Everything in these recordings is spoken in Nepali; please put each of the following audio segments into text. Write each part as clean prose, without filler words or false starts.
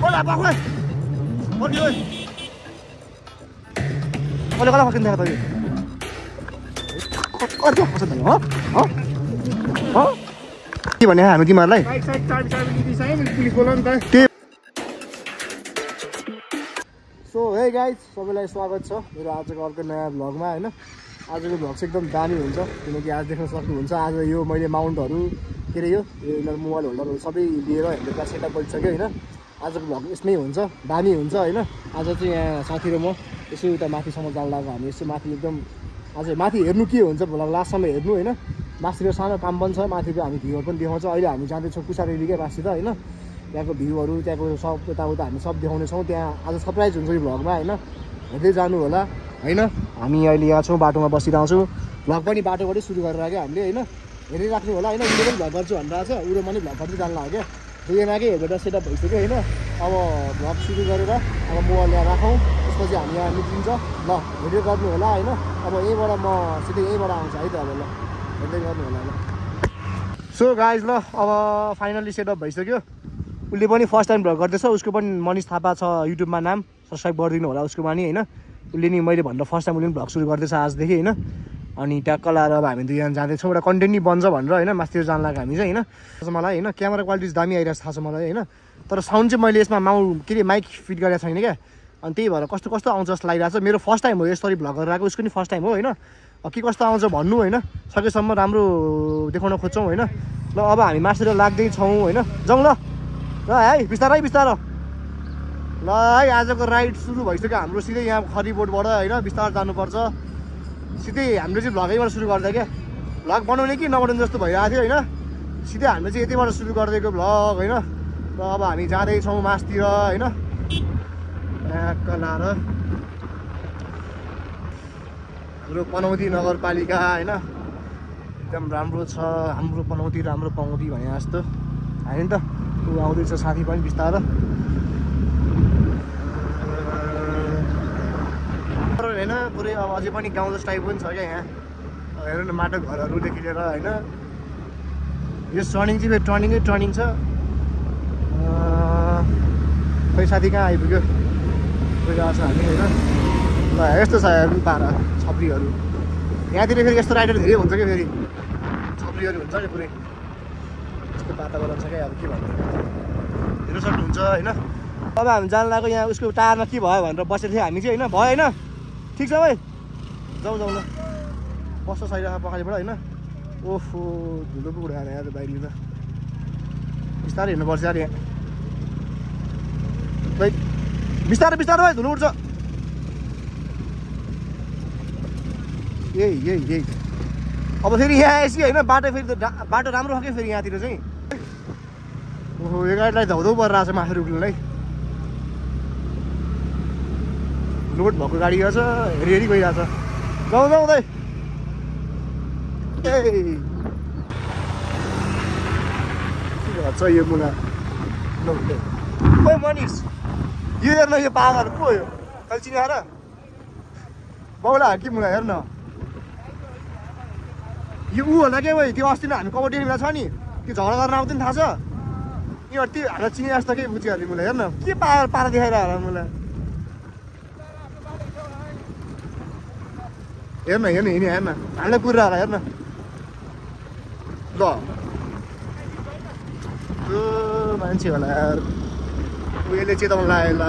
Hola, pa, güey. Por Dios. Hola, hola, fucking deja tadi. Aduh, masa tadi, ha? Ha? Ha? के भने हामी तिमीहरुलाई बाइक साइड चाबी दिइसक्यो नि पुलिस बोलाउन त सो हे गाइज सबैलाई स्वागत छ मेरो आजको अर्को नयाँ भ्लगमा हैन आजको भ्लग चाहिँ एकदम दामी हुन्छ किनकि आज देख्न सक्नुहुन्छ आज यो मैले माउन्टहरु के रे यो मोबाइल होल्डरहरु सबै लिएर हेर्दा सेटअप गरिसक्यो हैन आजको भ्लग यसमै हुन्छ दामी हुन्छ हैन आज चाहिँ यहाँ साथी र म यसो उता माथिसम्म जान लाग्यो हामी यसो माथि एकदम आज माथि हेर्नु के हुन्छ भ्लग लास्टसम्म हेर्नु हैन माथिको सानो काम पनि छ माथिको हामी भ्यूहरु पनि देखाउँछ अहिले हामी जाँदैछौँ कुसारेलीकै माथि त हैन त्यहाँको भ्यूहरु त्यहाँको सब यताउता हामी सब देखाउनेछौँ त्यहाँ आज सरप्राइज हुन्छ यो भ्लगमा हैन हेर्दै जानु होला हैन हामी अहिले यहाँ छौँ बाटोमा बसिरहेछौँ भ्लग पनि बाटोबाटै सुरु गरेर आयो हामीले हैन हेरिराख्नु होला हैन उले पनि भ्लग गर्छु भनेर छ उले पनि भ्लग गर्दै जानु लाग्यो दुईजनाकै हेर्दा सेटअप भइसक्यो हैन अब भ्लग सुरु गरेर अब मोबाइल ल्याएर राखौँ त्यसपछि हामी यहाँ निक्लिन्छ ल भिडियो गर्नु होला हैन अब यहीँबाट म सिधै यहीँबाट आउँछ है त अब ल हेर्दै गर्नु होला ल सो गाइज ल अब फाइनली सेटअप भइसक्यो उसले पनि फर्स्ट टाइम भ्लग गर्दैछ उसको पनि मनिष थापा छ युट्युबमा नाम सब्स्क्राइब गरिदिनु होला उसको पनि हैन उसले नि मैले भन्दा फर्स्ट टाइम उसले पनि भ्लग सुरु गर्दैछ आजदेखि हैन अनि ट्याक्क लाएर अब हामी दुईजना जाँदैछौँ एउटा कन्टेन्ट नि बन्छ भनेर हैन माथितिर जान लाग्यो हामी चाहिँ हैन मलाई हैन क्यामेरा क्वालिटी दामी आइरहेको थाहा छ मलाई हैन तर साउन्ड चाहिँ मैले यसमा के रे माइक फिट गरेको छैन क्या अनि त्यही भएर कस्तो कस्तो आउँछ जस्तो लागिरहेको छ मेरो फर्स्ट टाइम हो यसरी भ्लग गरेर आएको उसको नि फर्स्ट टाइम हो हैन के कस्तो आउँछ भन्नु हैन सकेसम्म राम्रो देखाउन खोज्छौँ हैन ल अब हामी माथितिर लाग्दैछौँ हैन जाउँ ल है बिस्तारै बिस्तारै ल है आजको राइड सुरु भइसक्यो हाम्रो सिधै यहाँ खरीबोटबाट हैन बिस्तारै जानुपर्छ सिधै हाम्रो चाहिँ भ्लगैबाट सुरु गर्दा क्या भ्लग बनाउने कि नबनाउने जस्तो भइरहेको थियो हैन सिधै हामीले चाहिँ यतिबाट सुरु गरिदिएको भ्लग हैन र अब हामी जाँदैछौँ मासतिर हैन लाएर हाम्रो पनौती नगरपालिका हैन एकदम राम्रो छ हाम्रो पनौती राम्रो पाउँदी भने जस्तो हैन त ऊ आउँदैछ साथी पनि बिस्तारै हैन पुरै अब अझै पनि गाउँ जस्तो टाइप पनि छ क्या यहाँ हेर्नु न माटो घरहरूदेखि लिएर हैन यो टर्निङ चाहिँ फेरि टर्निङ छ खै साथी कहाँ आइपुग्यो गइरहेको छ हामी होइन ल यस्तो छ हेर्नु पारा छप्रीहरू यहाँतिर फेरि यस्तो राइडर धेरै हुन्छ क्या फेरि छप्रीहरू हुन्छ नि पुरै यस्तो वातावरण छ क्या अब के भन्नु हेर्नु सक्नुहुन्छ होइन अब हामी जान लाग्यो यहाँ उसको टायरमा के भयो भनेर बसेको थियो हामी चाहिँ होइन भयो होइन ठिक छ भाइ जाउँ ल बस्छ सहिरहेको पखालिबाट होइन ओफो धुलो पो उडाएर यहाँ त बाहिर त बिस्तारै हिँड्नुपर्छ यार यहाँ खै बिस्तारै बिस्तारै भाइ धुलो उठ्छ यही अब फेरि यहाँ आएपछि होइन बाटो फेरि त बाटो राम्रो छ क्या फेरि यहाँतिर चाहिँ ओहो यो गाडीलाई धाउँधौ परिरहेको छ माथि उक्लिनुलाई लोड भएको गाडी छ हेरी गइरहेछ जाउँ दाइ के भन्छ यो मुला खोइ मनिष यो हेर्न यो पागल को यो कहिले चिनाएर बाउला कि मुला हेर्न यो ऊ होला क्या भाइ त्यो अस्ति नै हामी कबड्डी खेल्दा छ नि त्यो झगडा गर्न आउँदैन थाहा छ यो त्यो हामीलाई चिने जस्तो के बुझिहाल्यो मुला हेर्न के पागल पारा देखाइरह होला मुला हेर्न हेर्न हामीलाई कुरेर होला हेर्न ल मान्छे होला यार उयोले चेताउनु लाग्यो ल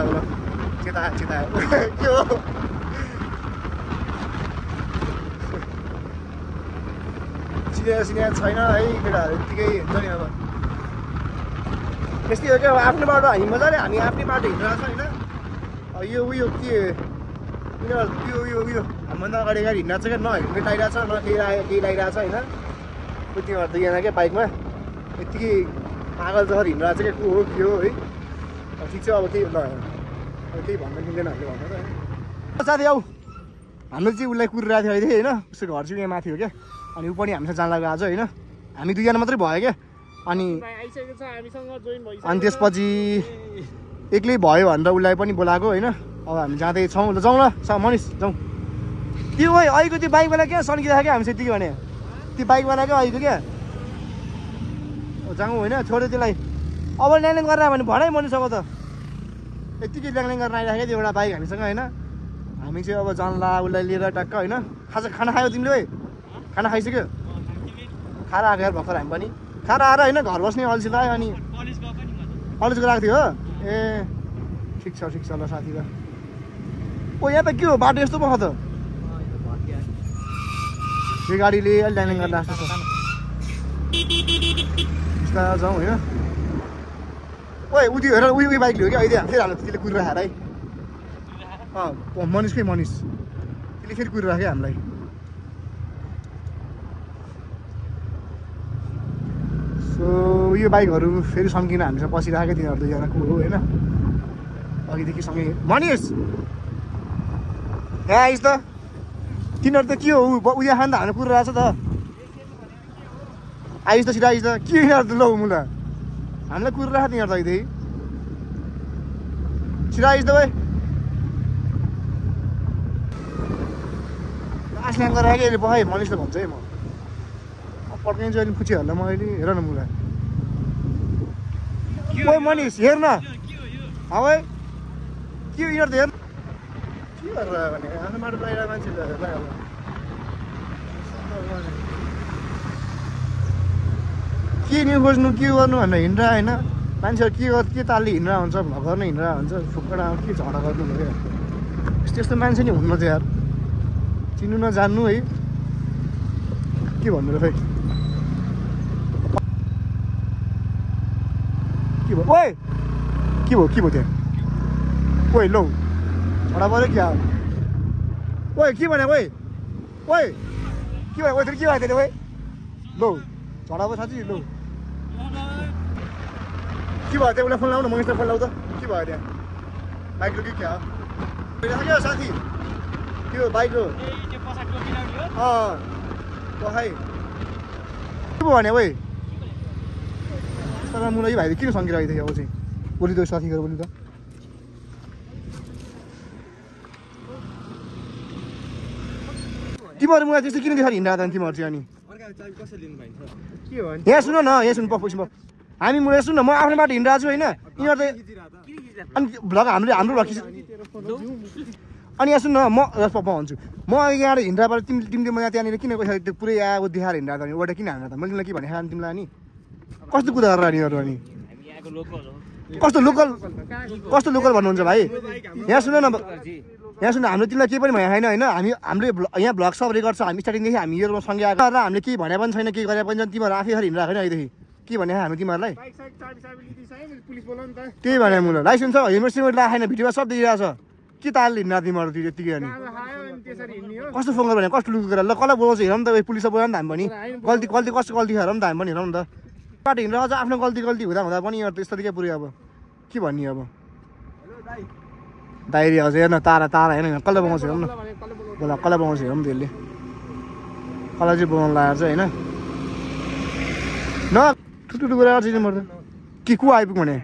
चेतायो के हो चिनिया छैन है केटाहरू यत्तिकै हुन्छ नि अब त्यस्तै हो क्या अब आफ्नो बाटो हामी मजाले हामी आफ्नै बाटो हिँडिरहेको छ होइन यो उयो के उयो हामीभन्दा अगाडि गाडी हिँड्रहेको छ क्या न हेलमेट आइरहेको छ न केही लागिरहेको छ होइन त्यतिबाट दुईजना क्या बाइकमा यत्तिकै पागल जग्गा हिँडिरहेको छ क्या को हो के हो है ठिक छ अब केही ल केही भन्न मिल्दैन हामीले भन्नु त साथी आऊ हाम्रो चाहिँ उसलाई कुरिरहेको थियो अहिले होइन उसको घर चाहिँ यहाँ माथि हो क्या अनि ऊ पनि हामीसँग जान लाग्यो आज होइन हामी दुईजना मात्रै भयो क्या अनि त्यसपछि एक्लै भयो भनेर उसलाई पनि बोलाएको होइन अब हामी जाँदैछौँ ल जाउँ ल मनिष जाउँ त्यो भाइ अहिलेको त्यो बाइकवाला क्या सन्किरहेको क्या हामी त्यतिकै भने त्यो बाइकवाला क्या अहिलेको क्या जाउँ होइन छोड्यो त्यसलाई अब ल्यान्ड गरेर भने भनै मनिसको त यतिकै ल्याङल्याङ गर्न आइराखेको थियो एउटा बाइक हामीसँग होइन हामी चाहिँ अब जानला उसलाई लिएर टक्क होइन खाना खायो तिमीले है खाना खाइसक्यो खाएर आएको यार भर्खर हामी पनि खाएर आएर होइन घर बस्ने अल्छी लाग्यो अनि कलेज गएको थियो हो ए ठिक छ ल साथी ल ओ यहाँ त के हो बाटो यस्तो पख त यो गाडीले अलि ल्याङल्याङ गर्न जस्तो छ बिस्तारै जाउँ होइन ओए उयो हेर उयो बाइक लियो कि अहिले फेरि हाम्रो त्यसले कुरिराखेर है मनिष त्यसले फेरि कुरिराख्यो हामीलाई सो यो बाइकहरू फेरि सम्किन हामीसँग पसिरहेको तिनीहरू दुईजना को हो होइन अघिदेखि सँगै मनिष यहाँ आइस् त तिनीहरू त के हो उयो खान त हाम्रो कुरिरहेको छ त आइस् त छिटो आइस् त के यिनीहरू त लौ मुला हामीलाई कुरिरहेको तिनीहरू त अघिदेखि छिटो आइस् त भाइ आस्ल्याङ गरेर आएकै अहिले पखाइ मनिषले भन्छ है म पड्काइन्छु अहिले खुचिहाल्ला म अहिले हेर न मुला ओइ मनिष हेर न है के यिनीहरू त हेर के गरेर भने आफ्नो माटो लगाइरहेको मान्छेले के न्यु खोज्नु के गर्नु भनेर हिँड्रा होइन मान्छेहरू के तालले हिँड्रा हुन्छ भ्लग गर्न हिँड्रा हुन्छ फुक्कडा के झगडा गर्नु भयो क्या यस्तो मान्छे नि हुनु चाहिँ यार चिन्नु नजान्नु है के भन्नु र खै के भयो ओए के भयो त्यहाँ ओए लौ झगडा पऱ्यो क्या ओए के भने ओए के भयो ओए के भयो त्यहाँ ओए लौ झगडा भयो साँच्ची लौ के भयो त्यहाँ उसलाई फोन लाउनु मनिषलाई फोन लाउ त के भयो त्यहाँ बाइक रो कि क्या हो साथी त्यो बाइक रो पखाइ के भयो भने ओए तर मलाई भाइले किन सङ्किरहेको थियो अब चाहिँ बोली त साथी गरेर बोली त तिमीहरू मलाई त्यस्तो किन देखाएर हिँड्दा तिमीहरू चाहिँ अनि यहाँ सुन न यहाँ सुन पक्ष हामी म सुन न म आफ्नो बाटो हिँडिरहेको छु होइन यिनीहरू त अनि भ्लग हाम्रो भ्लग अनि यहाँ सुन न म भन्छु म यहाँ हिँड्दाबाट तिमीले म त्यहाँनिर किन त्यो पुरै अब देखाएर हिँड्दा नि एउटा किन हाल्दा त मैले तिमीलाई के भने खानु तिमीलाई अनि कस्तो कुरा गरेर यिनीहरू अनि कस्तो लोकल भन्नुहुन्छ भाइ यहाँ सुन न हाम्रो तिमीलाई केही पनि भएको छैन होइन हामीले यहाँ भ्लग सब रेकर्ड छ हामी स्टार्टिङदेखि हामी यो सँगै आएको र हामीले केही भने पनि छैन केही गरे पनि छैन तिमीहरू आफै हिँडिरहेको छैन अहिलेदेखि के भने हामी तिमीहरूलाई त्यही भने मुला लाइसेन्स छ हेलमेट सेलमेट लगाएको छैन भिडियोमा सब देखिरहेको छ के तालले हिँड्दा तिमीहरू त्यतिकै अनि कस्तो फोन गरेर भने कस्तो लुक गरेर ल कसलाई बोलाउँछ हेरौँ त पुलिसलाई बोलाउँ त हामी पनि गल्ती कस्तो गल्ती हेरौँ त हामी पनि हेरौँ त बाटो हिँडेर अझ आफ्नो गल्ती हुँदा पनि यहाँ त्यस्तो के पुरै अब के भन्ने अब दाइरी हजुर हेर्न तारा हेर्न कसलाई बोलाउँछ हेरौँ न बोला कसलाई बोलाउँछ हेरौँ त्यसले कसलाई चाहिँ बोलाउनु लगाएर चाहिँ होइन न ठुल्ठुलो कुरा गर्छ म त के को आइपुग्यो भने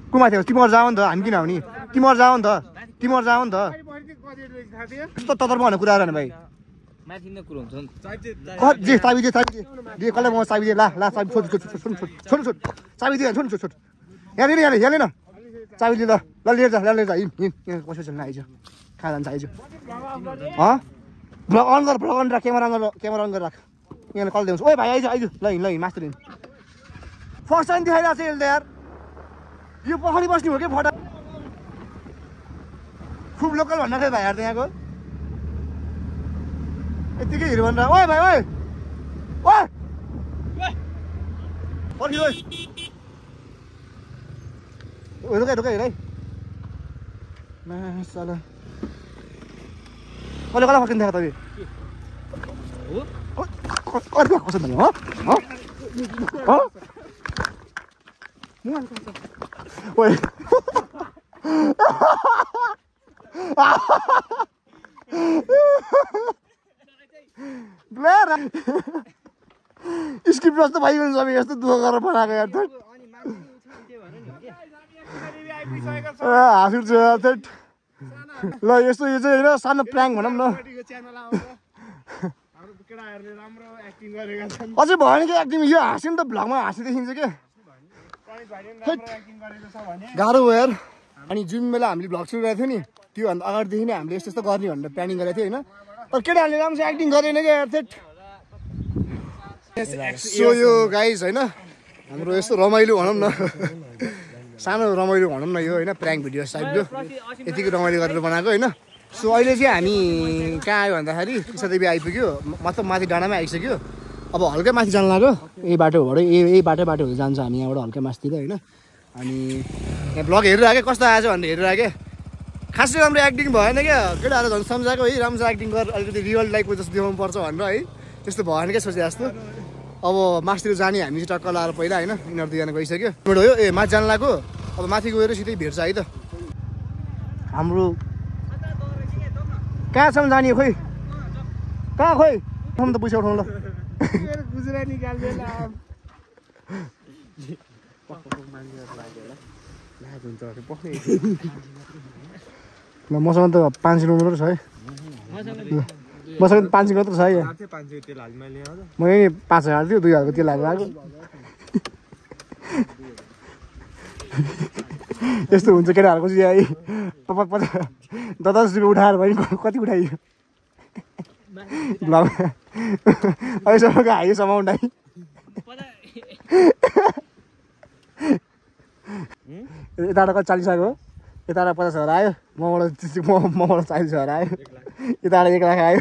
को माथि आउँछ तिमीहरू जाऊ नि त हामी किन आउने तिमीहरू जाऊ नि त यस्तो ततर्फ भन्ने कुरा आएन भाइ चाबी दे कसलाई म चाबी दे ला चाबी छोड चाबी दे छोड यहाँ न चाबी दे ल लिएर जा हिँड कसो चल्न आइज कहाँ जान्छ आइज भ्लग अन गर क्यामेरा अन गरेर राख यहाँ कल देऊ ओए भाइ आइज ल हिँड मास्टर हिँड फर्स्ट टाइम देखाइरहेको छ यसले त यार यो पखाली बस्ने हो कि फटा खुब लोकल भन्नु थियो भाइहरू त यहाँको यतिकै हिरो भनेर ओए भाइ ओए रोका हेर है मासला कसले फर्किन्छ तपाईँ कसो भन्यो ओए ब्लेयर स्क्रिप्ट जस्तो भइगयो सबै यस्तो दुःख गरेर बनाएको यार त हाँस उठ्छ ल यस्तो यो चाहिँ होइन सानो प्र्याङ्क भनौँ न अझै भयो नि क्या एक्टिङ यो हाँस्यो नि त भ्लगमा हाँसी देखिन्छ क्या गाह्रो भयो यार अनि जुन बेला हामीले भ्लग सुरु गरेको थियो नि त्योभन्दा अगाडिदेखि नै हामीले यस्तो यस्तो गर्ने भनेर प्लानिङ गरेको थियो होइन तर केटाहरूले राम्रोसँग एक्टिङ गरेन क्या सो यो गाइज होइन हाम्रो यस्तो रमाइलो भनौँ न सानो रमाइलो भनौँ न यो होइन प्र्याङ्क भिडियो टाइपको यतिको रमाइलो गरेर बनाएको होइन सो अहिले चाहिँ हामी कहाँ आयो भन्दाखेरि टिस्टादेवी आइपुग्यो मतलब माथि डाँडामै आइसक्यो अब हल्कै माथि जानु लाग्यो यही बाटोबाट यही बाटोहरू जान्छ हामी यहाँबाट हल्कै माथितिर होइन अनि यहाँ ब्लग हेरेर आएको कस्तो आएछ भनेर हेरेर आएको खासै राम्रो एक्टिङ भएन क्या केटाहरू झन् सम्झाएको है राम्रो एक्टिङ गर अलिकति रियल लाइफको जस्तो देखाउनु पर्छ भनेर है त्यस्तो भएन क्या सोचे जस्तो अब माथितिर जाने हामी चाहिँ टक्क लाएर पहिला होइन यिनीहरू दुईजना गइसक्यो हो ए माथि जानु लाग्यो अब माथि गएर सिधै भेट्छ है त हाम्रो कहाँसम्म जाने खोइ कहाँ खोइ हम त पैसा उठाउँ ल ल मसँग त 500 रुपियाँ मात्रै छ है मसँग 500 मात्रै छ है मैले 5000 थियो 2000 को तेल हालेर आएको यस्तो हुन्छ केटाहरूको चाहिँ है 50 रुपियाँ उठाएर भयो कति उठाइयो ब्लग अहिलेसम्मको हाइएस्ट अमाउन्ट है यताबाट कति 40 आएको यताबाट 50,000 आयो मबाट 40,000 आयो यताबाट 1 लाख आयो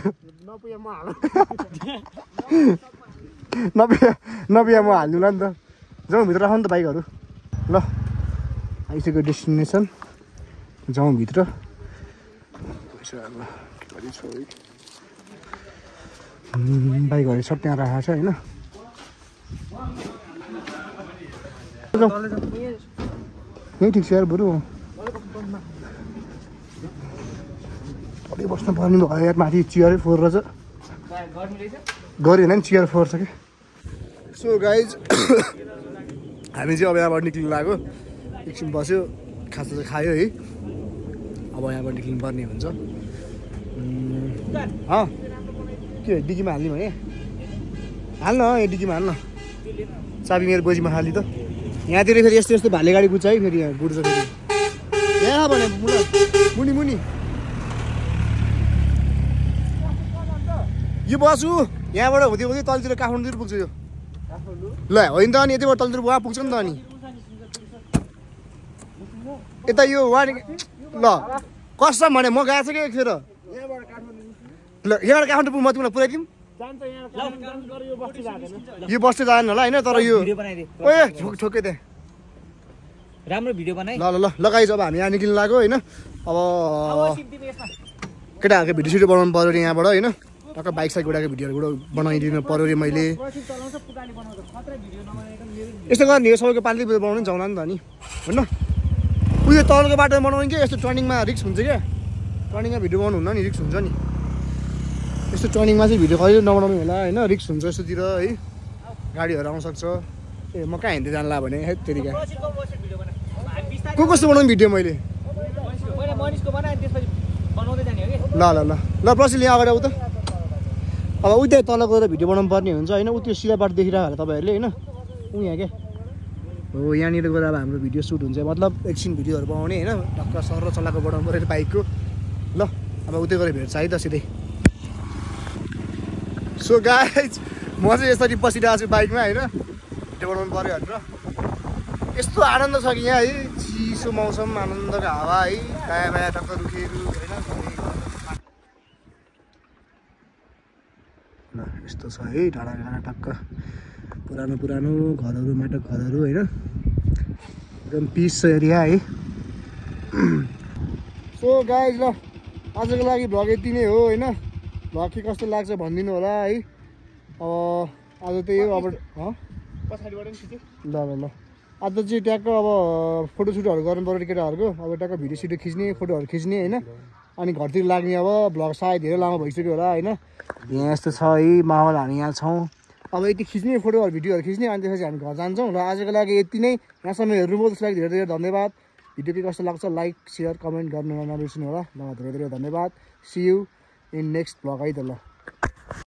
90 म हाल्नु ल नि त जाउँ भित्र राखौँ नि त बाइकहरू ल आइसक्यो डेस्टिनेसन जाउँ भित्र बाइकहरू सब त्यहाँ राखेको छ होइन यहीँ ठिक छ यार बरु बस्नु पर्ने भयो यार माथि चियरै फोहोर रहेछ गऱ्यो भने नि चियर फोहोर छ कि सो गाइज हामी चाहिँ अब यहाँबाट निक्लिनु लाग्यो एकछिन बस्यो खाजा चाहिँ खायो है अब यहाँबाट निक्लिनु पर्ने हुन्छ के डिकीमा हाल्ने भने हाल्न यहाँ डिकीमा हाल्न चाबी मेरो बोजीमा हाली त यहाँतिर फेरि यस्तो यस्तो भाले गाडी कुद्छ है फेरि यहाँ गुड्छ फेरि यहाँ भने मुनि मुनि यो बसु यहाँबाट हुँदै हुँदै तलतिर काठमाडौँतिर पुग्छ यो ल होइन त अनि यतिबाट तलतिर वहाँ पुग्छ नि त अनि यता यो वहाँ ल कसम भने म गएको छु कि एकखेर ल यहाँबाट काठमाडौँ पुग्नु म तिमीलाई पुऱ्याइदिउँ यो बस्ती जाएन होला होइन तर यो ओए ठोके त्यहाँ राम्रो भिडियो बनाइ ल ल ल लगाइज अब हामी यहाँ निक्लिनु लाग्यो होइन अब केटाहरूको भिडियो सिडियो बनाउनु पऱ्यो अरे यहाँबाट होइन टक्क बाइक साइक उडाएको भिडियोहरू बनाइदिनु पऱ्यो अरे मैले यस्तो गर्ने हो सबैको पालि बनाउनु नि जाउँला नि त नि होइन उयो तलको बाटोमा बनाउनु कि यस्तो टर्निङमा रिक्स हुन्छ क्या टर्निङमा भिडियो बनाउनु हुन्न नि रिक्स हुन्छ नि यस्तो टर्निङमा चाहिँ भिडियो कहिले नबनाउनु होला होइन रिक्स हुन्छ यस्तोतिर है गाडीहरू आउन सक्छ ए म कहाँ हिँड्दै जानला भने है त्यतिका को कस्तो बनाउनु भिडियो मैले ल ल ल ल प्रसिल यहाँ अगाडि आऊ त अब उ त्यहाँ तल गएर भिडियो बनाउनु पर्ने हुन्छ होइन उ त्यो सिधा बाटो देखिरहेको होला तपाईँहरूले होइन उ यहाँ क्या हो यहाँनिर गएर अब हाम्रो भिडियो सुट हुन्छ मतलब एकछिन भिडियोहरू बनाउने होइन ढक्क सर चलाएको बनाउनु पऱ्यो बाइकको ल अब उतै गएर भेट्छ है त सिधै सो गाइज म चाहिँ यसरी बसिरहेको छु बाइकमा होइन भिडियो बनाउनु पऱ्यो भनेर यस्तो आनन्द छ कि यहाँ है चिसो मौसम आनन्दको हावा है दायाँ बायाँ टक्क रुखहरू होइन ल यस्तो छ है डाँडा डाँडा टक्क पुरानो पुरानो घरहरू माटो घरहरू होइन एकदम पिस छ एरिया है सो गाइज ल आजको लागि भ्लग यति नै हो होइन भ्लग के कस्तो लाग्छ भनिदिनु होला है अब आज त्यही हो अब पछाडिबाट नि खिच्यो ल ल ल आज चाहिँ ट्याक्क अब फोटोसुटहरू गर्नु पऱ्यो केटाहरूको अब ट्याक्क भिडियो सिडियो खिच्ने फोटोहरू खिच्ने होइन अनि घरतिर लाग्ने अब भ्लग सायद धेरै लामो भइसक्यो होला होइन यहाँ यस्तो छ है माहौल हामी यहाँ छौँ अब यति खिच्ने फोटोहरू भिडियोहरू खिच्ने अनि त्यसपछि हामी घर जान्छौँ र आजको लागि यति नै यहाँसम्म हेर्नुभयो त्यसको लागि धेरै धेरै धन्यवाद भिडियो के कस्तो लाग्छ लाइक सेयर कमेन्ट गर्नु नबिर्सिनु होला ल धेरै धेरै धन्यवाद see you in next vlog है त ल